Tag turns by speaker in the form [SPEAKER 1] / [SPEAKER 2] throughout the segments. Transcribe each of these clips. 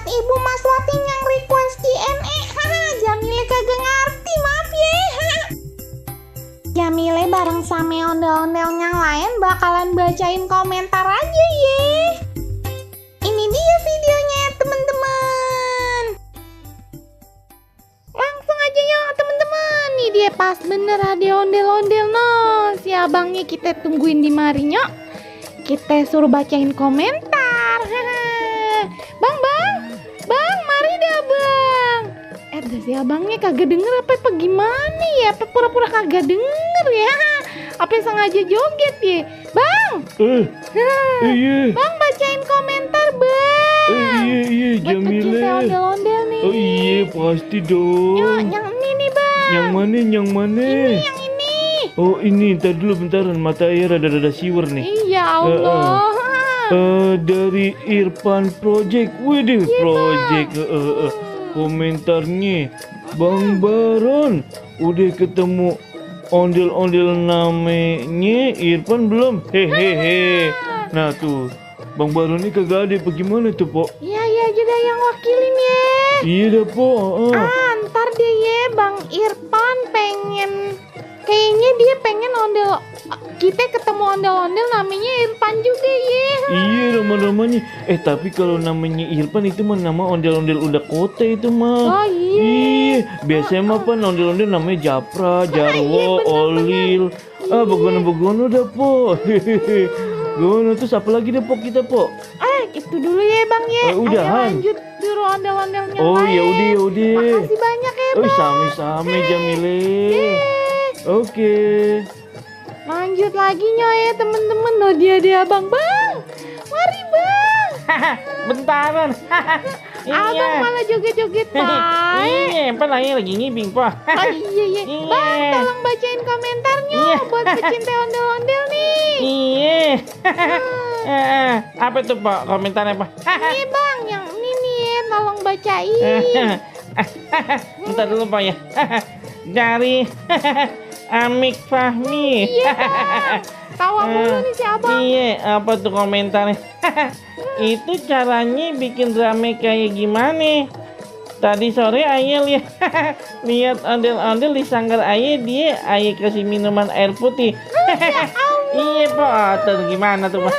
[SPEAKER 1] Ibu Mas Wati yang request Q&A. Jamile kagak ngerti, maaf ya. Jamile bareng sama ondel-ondel yang lain bakalan bacain komentar aja ya. Ini dia videonya teman-teman. Langsung aja ya teman-teman. Nih dia pas bener ada ondel-ondel no. Si abangnya kita tungguin di marinya. Kita suruh bacain komentar. Bang, mari dah bang. Dah si abangnya kagak denger apa gimana ya? Apa pura-pura kagak denger ya? Apa sengaja joget ya? Bang!
[SPEAKER 2] Iya.
[SPEAKER 1] Bang bacain komentar bang.
[SPEAKER 2] Iya,
[SPEAKER 1] Buat
[SPEAKER 2] Jamile.
[SPEAKER 1] pecinta ondel-ondel nih.
[SPEAKER 2] Oh iya, pasti dong.
[SPEAKER 1] Yang ini nih bang.
[SPEAKER 2] Yang mana?
[SPEAKER 1] Yang ini.
[SPEAKER 2] Oh ini, ntar dulu bentaran, mata air rada-rada siwer nih.
[SPEAKER 1] Iya Allah.
[SPEAKER 2] Dari Irfan Project. Widih,
[SPEAKER 1] Iya,
[SPEAKER 2] Project. Komentarnya, Bang Baron, udah ketemu ondel-ondel namanya Irfan belum? Hehehe. Nah tuh, Bang Baron ini kagak ada, bagaimana tuh, Pok?
[SPEAKER 1] Iya aja dah yang wakilin ya.
[SPEAKER 2] Iya dah, Pok.
[SPEAKER 1] Ntar deh ya Bang Irfan kayaknya dia pengen kita ketemu ondel-ondel namanya Irfan juga ya.
[SPEAKER 2] Iya, nama-namanya. Tapi kalau namanya Irfan itu mah nama ondel-ondel udah kota itu mah.
[SPEAKER 1] Oh iya.
[SPEAKER 2] Iya, biasanya mah pan ondel-ondel namanya Japra, Jarwo, Olil. Begono-begono dah, Po. Begono, terus apa lagi dah, Po, kita, Po?
[SPEAKER 1] Itu dulu ya Bang ya.
[SPEAKER 2] Udahan.
[SPEAKER 1] Lanjut dulu ondel-ondelnya.
[SPEAKER 2] Oh, ya udah.
[SPEAKER 1] Makasih banyak ya Bang.
[SPEAKER 2] Sami-sami Jamile. Oke.
[SPEAKER 1] Lanjut lagi ya temen-temen. No dia Bang. Mari Bang.
[SPEAKER 3] Bentaran.
[SPEAKER 1] Abang malah joget-joget Pak.
[SPEAKER 3] Iya, apa lagi ngibing, Po.
[SPEAKER 1] Iya. Bang, tolong bacain komentarnya buat pecinta ondel-ondel nih.
[SPEAKER 3] Iya. Apa tuh, Po? Komentarnya, Po?
[SPEAKER 1] Ini Bang, yang ini nih, tolong bacain.
[SPEAKER 3] Bentar dulu, Po ya. Dari Amik Fahmi.
[SPEAKER 1] Iya Bang. Tawa mulu nih si Abang.
[SPEAKER 3] Iya, apa tuh komentarnya? Itu caranya bikin rame kayak gimana? Tadi sore Ayah lihat ondel-ondel di sanggar Ayah kasih minuman air putih. Iya, Pak. Tuh gimana tuh, Pak?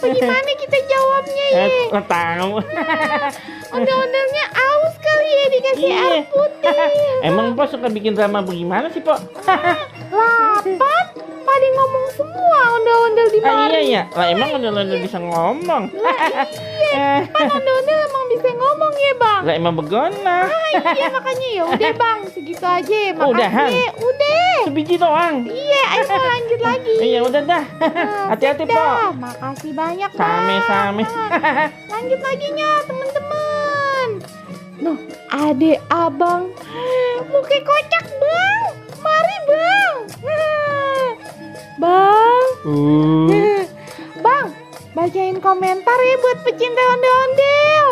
[SPEAKER 1] Bagaimana kita jawabnya ya?
[SPEAKER 3] Tahu.
[SPEAKER 1] Ondel-ondelnya aus kali ya dikasih air putih.
[SPEAKER 3] Emang Pak suka bikin drama bagaimana sih, Pak?
[SPEAKER 1] Lapan, pada ngomong semua ondel-ondel di mari.
[SPEAKER 3] Iya. Lah emang ondel-ondel bisa ngomong.
[SPEAKER 1] Iya, kan ondel-ondel emang bisa ngomong ya Bang.
[SPEAKER 3] Lah emang begona.
[SPEAKER 1] Iya makanya ya udah Bang, segitu aja. Makasih.
[SPEAKER 3] Udahan.
[SPEAKER 1] Udah.
[SPEAKER 3] Sebiji doang.
[SPEAKER 1] Iya, ayo lanjut lagi.
[SPEAKER 3] Iya udah dah. Hati-hati, Pak.
[SPEAKER 1] Makasih banyak Bang.
[SPEAKER 3] Same-same.
[SPEAKER 1] Lanjut lagi nya teman-teman. Noh, adek abang muka kocak Bang. Mari Bang. Bang. Bang, bacain komentar ya buat pecinta ondel-ondel.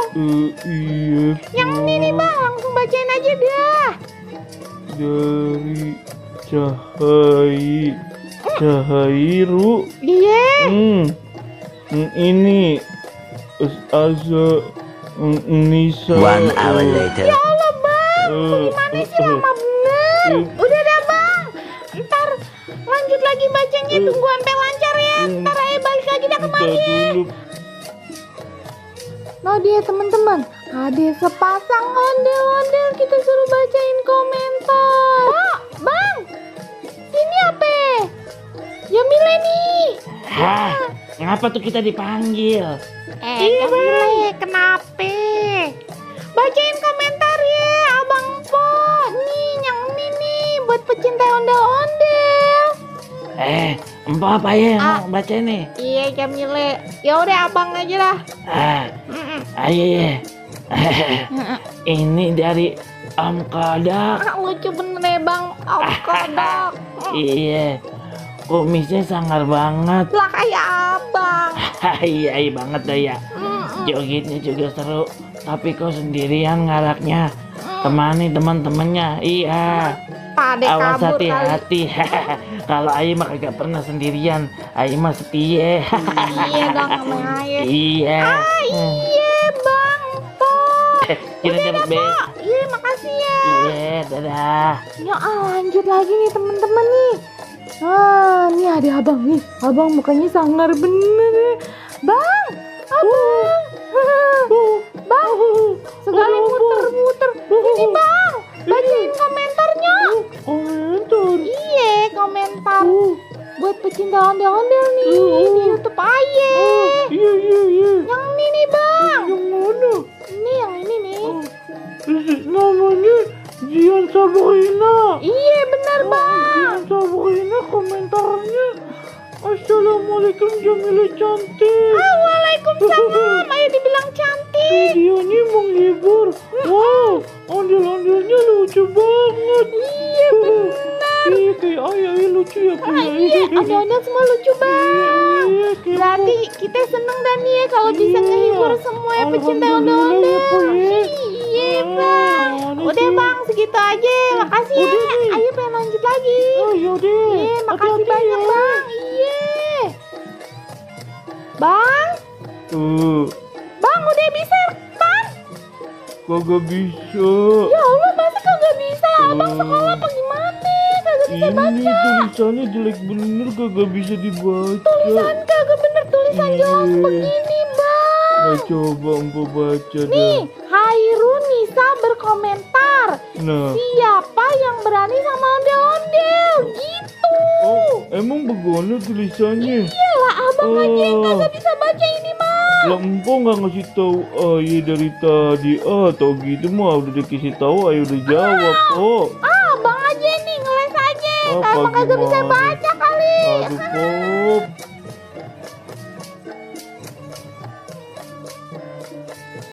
[SPEAKER 2] Iya.
[SPEAKER 1] Yang ini nih Bang, langsung bacain aja dah.
[SPEAKER 2] Dari Cahairu.
[SPEAKER 1] Iya.
[SPEAKER 2] Ini Asa Nisa.
[SPEAKER 4] 1 hour later.
[SPEAKER 1] Ya Allah Bang, gimana sih lama bener. Udah dah Bang, ntar lanjut lagi bacanya, tunggu sampai lancar ya. Ntar aja balik lagi dah kemari.
[SPEAKER 2] Dulu.
[SPEAKER 1] Nah dia teman-teman, ada sepasang ondel-ondel kita suruh bacain komentar. Bang, ini apa? Jamile nih.
[SPEAKER 3] Ngapa tuh kita dipanggil?
[SPEAKER 1] Jamile, kenapa? Bacain komentar ya, Abang Po. Nih, yang ini nih buat pecinta ondel-ondel.
[SPEAKER 3] Empo apa ya mau baca nih?
[SPEAKER 1] Iya Jamile, ya udah abang aja lah.
[SPEAKER 3] Ayo ya. Ini dari Om Kodak.
[SPEAKER 1] Lucu bener ya Bang, Om Kodok.
[SPEAKER 3] Iya. Kumisnya sangar banget.
[SPEAKER 1] Lah kayak abang.
[SPEAKER 3] Iya banget dah ya. Jogetnya juga seru. Tapi kok sendirian ngaraknya. Temani teman-temannya. Iya.
[SPEAKER 1] Pade
[SPEAKER 3] Awas
[SPEAKER 1] kabur kali.
[SPEAKER 3] hati-hati. Kalau Ayi mah kagak pernah sendirian. Ayi mah setia.
[SPEAKER 1] Iya dong sama Ayah.
[SPEAKER 3] Iya.
[SPEAKER 1] Iya Bang Po.
[SPEAKER 3] Kita cepet be.
[SPEAKER 1] Iya, makasih ya.
[SPEAKER 3] Iya, dadah.
[SPEAKER 1] Ya, lanjut lagi nih teman-teman nih. Nih ada abang nih. Abang mukanya sangar bener ya. Bang, abang. Bang, segala muter-muter. Ini bang, bacain komentarnya.
[SPEAKER 2] Komentar.
[SPEAKER 1] Iya, komentar. Buat pecinta ondel-ondel nih di YouTube Aye.
[SPEAKER 2] Iya.
[SPEAKER 1] Yang ini nih bang.
[SPEAKER 2] Yang mana?
[SPEAKER 1] Ini yang ini nih.
[SPEAKER 2] Namanya Jian Sabrina.
[SPEAKER 1] Iya benar bang.
[SPEAKER 2] Jian Sabrina komentarnya. Assalamualaikum Jamila cantik.
[SPEAKER 1] Waalaikumsalam. Ayo dibilang cantik.
[SPEAKER 2] Videonya menghibur. Wow, ondel-ondelnya lucu banget.
[SPEAKER 1] Iya benar.
[SPEAKER 2] Iya kayak ayah lucu ya punya.
[SPEAKER 1] Iya, ondel-ondel semua lucu bang.
[SPEAKER 2] Iya, kayak
[SPEAKER 1] Berarti kita seneng dan nih ya kalau bisa
[SPEAKER 2] Iya.
[SPEAKER 1] ngehibur semua ya pecinta
[SPEAKER 2] Alhamdulillah
[SPEAKER 1] ondel-ondel.
[SPEAKER 2] ya, Bu, ya.
[SPEAKER 1] Iya bang. Udah bang segitu aja. Makasih ya.
[SPEAKER 2] Udah nih.
[SPEAKER 1] Ayo pengen lanjut lagi.
[SPEAKER 2] Oh yaudah.
[SPEAKER 1] Iya, makasih
[SPEAKER 2] Hati-hati
[SPEAKER 1] banyak
[SPEAKER 2] ya.
[SPEAKER 1] bang. Iya. Bang, bang udah bisa bang.
[SPEAKER 2] Kagak bisa.
[SPEAKER 1] Ya Allah masa kagak bisa? Abang sekolah apa gimana? Kagak bisa
[SPEAKER 2] Ini
[SPEAKER 1] baca.
[SPEAKER 2] tulisannya jelek bener, kagak bisa dibaca.
[SPEAKER 1] Tulisan kagak bener, tulisan jelas
[SPEAKER 2] Iya.
[SPEAKER 1] begini bang.
[SPEAKER 2] Nah coba Empo baca
[SPEAKER 1] Nih,
[SPEAKER 2] dah.
[SPEAKER 1] Hairun Nisa berkomentar.
[SPEAKER 2] Nah,
[SPEAKER 1] Siapa yang berani sama ondel-ondel? Gitu.
[SPEAKER 2] oh emang bagaimana tulisannya?
[SPEAKER 1] Iyalah abang aja yang
[SPEAKER 2] Oh.
[SPEAKER 1] kagak bisa baca ini mah.
[SPEAKER 2] Lah Empo nggak ngasih tahu Ayah dari tadi. Tau gitu mah udah dikasih tahu Ayah udah jawab. Oh,
[SPEAKER 1] Abang aja nih ngeles aja.
[SPEAKER 2] Apa
[SPEAKER 1] Abang kagak bisa
[SPEAKER 2] gimana?
[SPEAKER 1] baca kali.
[SPEAKER 2] aduh Pop.